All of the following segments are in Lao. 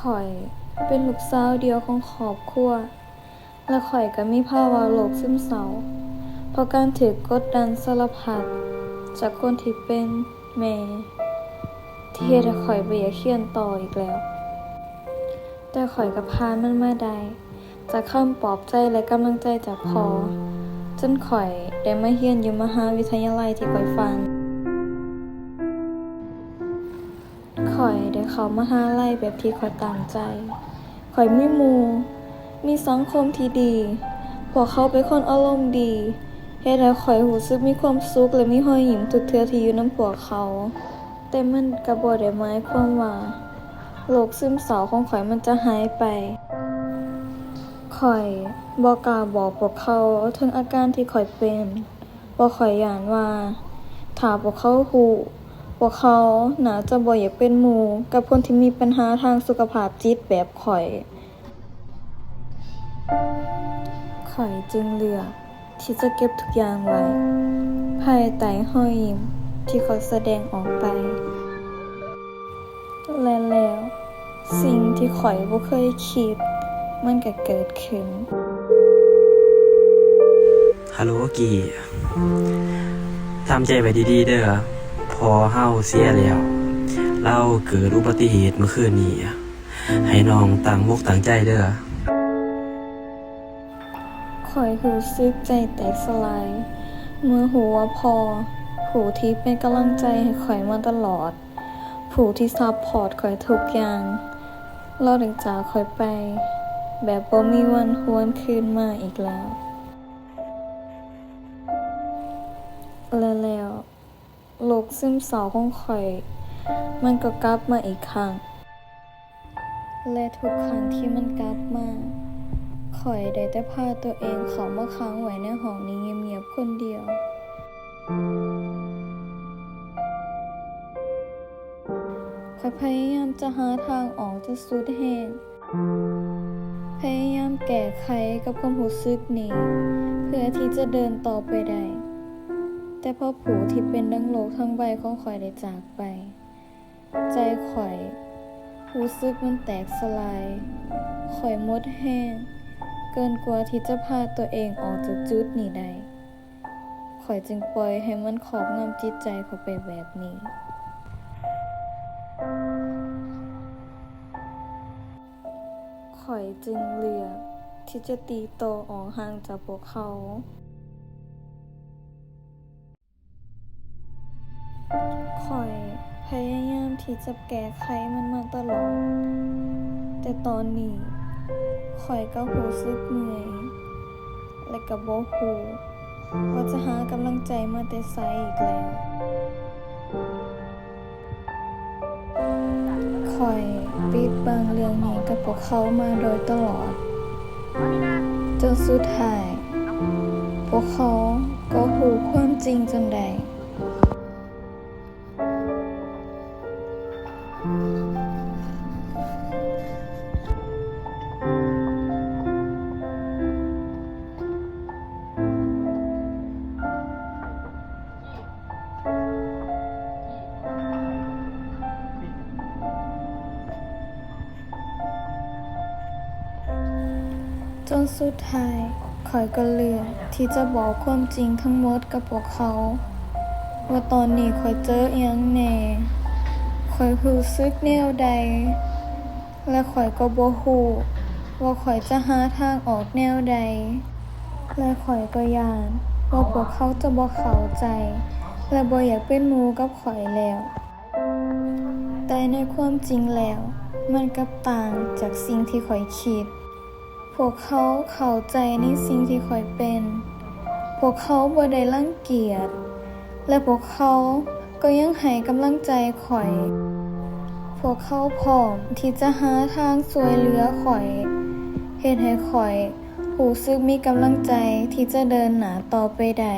ຂ້ອຍເປັນລູກສາວດຽວຂອງຄອບຄົວ ແລະ ຂ້ອຍກໍມີພາວະໂລກຊຶມເສົ້າ ເພາະການຖືກກົດດັນສາລະພັດຈາກຄົນທີ່ເປັນແມ່ ທີ່ເຮັດໃຫ້ຂ້ອຍບໍ່ຢາກຮຽນຕໍ່ອີກແລ້ວ. ແຕ່ຂ້ອຍກໍຜ່ານມັນມາໄດ້ ຈາກຄຳປອບໃຈ ແລະ ກຳລັງໃຈຈາກພໍ່ ຈົນຂ້ອຍໄດ້ມາຮຽນຢູ່ມະຫາວິທະຍາໄລທີ່ຂ້ອຍຝັນ. ຂ້ອຍໄດ້ເຂົ້າມະຫາໄລແບບທີ່ຂ້ອຍຕັ້ງໃຈ. ຂ້ອຍມີໝູ່, ມີສັງຄົມທີ່ດີ. ພວກເຂົາເປັນຄົນອາລົມດີ, ເຮັດໃຫ້ຂ້ອຍຮູ້ສຶກມີຄວາມສຸກ ແລະ ມີຮອຍຍິ້ມທຸກເທື່ອທີ່ຢູ່ນຳພວກເຂົາ. ແຕ່ມັນກໍບໍ່ໄດ້ໝາຍຄວາມວ່າໂລກຊຶມເສົ້າຂອງຂ້ອຍມັນຈະຫາຍໄປ. ຂ້ອຍບໍ່ກ້າບອກພວກເຂົາເຖິງອາການທີ່ຂ້ອຍເປັນ, ເພາະຂ້ອຍຢ້ານວ່າຖ້າພວກເຂົາຮູ້, ພວກເຂົາໜ້າຈະບໍ່ຢາກເປັນໝູ່ກັບຄົນທີ່ມີບັນຫາທາງສຸຂະພາບຈິດແບບຂ້ອຍ. ຂ້ອຍຈຶ່ງເລືອກ ທີ່ຈະເກັບທຸກຢ່າງໄວ້ພາຍໃຕ້ຮອຍຍິ້ມທີ່ຂ້ອຍສະແດງອອກໄປ. ແລະແລ້ວ, ສິ່ງທີ່ຂ້ອຍບໍ່ເຄີຍຄິດ ມັນກໍເກີດຂຶ້ນ. ຮາໂລ ກີ້, ທຳໃຈໄວ້ດີໆເດີ້. ພໍ່ເຮົາເສຍແລ້ວ. ລາວເກີດອຸບັດຕິເຫດເມື່ອຄືນນີ້. ໃຫ້ນ້ອງຕັ້ງອົກຕັ້ງໃຈເດີ້. ຂ້ອຍຮູ້ສຶກໃຈແຕກສະຫຼາຍ ເມື່ອຮູ້ວ່າພໍ່, ຜູ້ທີ່ເປັນກຳລັງໃຈໃຫ້ຂ້ອຍມາຕະຫຼອດ, ຜູ້ທີ່ຊັບພອດຂ້ອຍທຸກຢ່າງ, ລາວໄດ້ຈາກຂ້ອຍໄປແບບບໍ່ມີວັນຫວນຄືນມາອີກແລ້ວ. ແລະແລ້ວ, ໂລກຊຶມເສົ້າຂອງຂ້ອຍ ມັນກໍກັບມາອີກຄັ້ງ. ແລະທຸກຄັ້ງທີ່ມັນກັບມາ, ຂ້ອຍໄດ້ແຕ່ພາຕົວເອງເຂົ້າມາຂັງໄວ້ໃນຫ້ອງນີ້ງຽບໆຄົນດຽວ. ຂ້ອຍພະຍາຍາມຈະຫາທາງອອກຈນສຸດແຮງ, ພະຍາຍາມແກ້ໄຂກັບຄວາມຮູ້ສຶກນີ້ ເພື່ອທີ່ຈະເດີນຕໍ່ໄປໄດ້. ແຕ່ພໍຜູ້ທີ່ເປັນດັ່ງໂລກທັງໃບຂອງຂ້ອຍໄດ້ຈາກໄປ, ໃຈຂ້ອຍຮູ້ສຶກມັນແຕກສະຫຼາຍ. ຂ້ອຍໝົດແຮງເກີນກວ່າທີ່ຈະພາຕົວເອງອອກຈາກຈຸດນີ້ໄດ້. ຂ້ອຍຈຶ່ງປ່ອຍໃຫ້ມັນຄອບງຳຈິດໃຈຂ້ອຍໄປແບບນີ້. ຂ້ອຍຈຶ່ງເລືອກທີ່ຈະຕີໂຕອອກຫ່າງຈາກພວກເຂົາ. ຂ້ອຍພະຍາຍາມທີ່ຈະແກ້ໄຂມັນມາຕະຫຼອດ, ແຕ່ຕອນນີ້ຂ້ອຍກໍຮູ້ສຶກເມື່ອຍ ແລະ ກໍບໍ່ຮູ້ວ່າຈະຫາກຳລັງໃຈມາແຕ່ໃສອີກແລ້ວ. ຂ້ອຍປິດບັງເລື່ອງນີ້ກັບພວກເຂົາມາໂດຍຕະຫຼອດ, ຈົນສຸດທ້າຍພວກເຂົາກໍຮູ້ຄວາມຈິງຈົນໄດ້. ຈົນສຸດທ້າຍ ຂ້ອຍກໍເລືອກທີ່ຈະບອກຄວາມຈິງທັງໝົດກັບພວກເຂົາ ວ່າຕອນນີ້ຂ້ອຍເຈີອີ່ຫຍັງແດ່, ຂ້ອຍຮູ້ສຶກແນວໃດ ແລະ ຂ້ອຍກໍບໍ່ຮູ້ວ່າຂ້ອຍຈະຫາທາງອອກແນວໃດ ແລະ ຂ້ອຍກໍຢ້ານວ່າພວກເຂົາຈະບໍ່ເຂົ້າໃຈ ແລະ ບໍ່ຢາກເປັນໝູ່ກັບຂ້ອຍແລ້ວ. ແຕ່ໃນຄວາມຈິງແລ້ວ ມັນກັບຕ່າງຈາກສິ່ງທີ່ຂ້ອຍຄິດ. ພວກເຂົາເຂົ້າໃຈໃນສິ່ງທີ່ຂ້ອຍເປັນ. ພວກເຂົາບໍ່ໄດ້ລັງກຽດ ແລະ ພວກເຂົາກໍຍັງໃຫ້ກຳລັງໃຈຂ້ອຍ. ພວກເຂົາພ້ອມທີ່ຈະຫາທາງຊ່ວຍເຫຼືອຂ້ອຍ, ເຮັດໃຫ້ຂ້ອຍຮູ້ສຶກມີກຳລັງໃຈທີ່ຈະເດີນໜ້າຕໍ່ໄປໄດ້.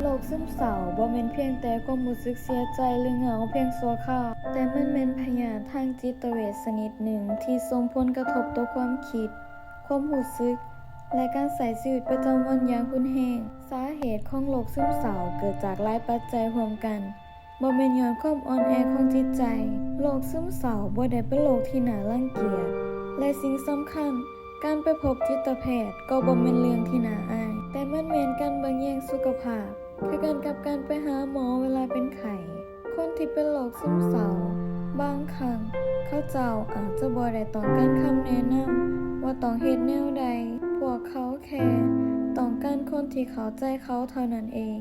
ໂລກຊຶມເສົ້າບໍ່ແມ່ນພຽງແຕ່ຄວາມຮູ້ສຶກເສຍໃຈ ຫຼື ເຫງົາພຽງຊົ່ວຄາວ, ແຕ່ມັນແມ່ນພະຍາດທາງຈິດຕະເວດຊະນິດໜຶ່ງທີ່ສົ່ງຜົນກະທົບຕໍ່ຄວາມຄິດ, ຄວາມຮູ້ສຶກ ແລະ ການໃຊ້ຊີວິດປະຈຳວັນຢ່າງຮຸນແຮງ. ສາເຫດຂອງໂລກຊຶມເສົ້າເກີດຈາກຫຼາຍປັດໄຈຮ່ວມກັນ, ບໍ່ແມ່ນຍ້ອນຄວາມອ່ອນແອຂອງຈິດໃຈ. ໂລກຊຶມເສົ້າບໍ່ໄດ້ເປັນໂລກທີ່ໜ້າລັງກຽດ ແລະ ສິ່ງສຳຄັນ, ການໄປພົບຈິດຕະແພດກໍບໍ່ແມ່ນເລື່ອງທີ່ໜ້າອາຍ, ແຕ່ມັນແມ່ນການເບິ່ງແຍງສຸຂະພາບ ຄືກັນກັບການໄປຫາໝໍເວລາເປັນໄຂ້. ຄົນທີ່ເປັນໂລກຊຶມເສົ້າ ບາງຄັ້ງເຂົາເຈົ້າອາດຈະບໍ່ໄດ້ຕ້ອງການຄຳແນະນຳວ່າຕ້ອງເຮັດແນວໃດ, ພວກເຂົາແຄ່ຕ້ອງການຄົນທີ່ເຂົ້າໃຈເຂົາເທົ່ານັ້ນເອງ.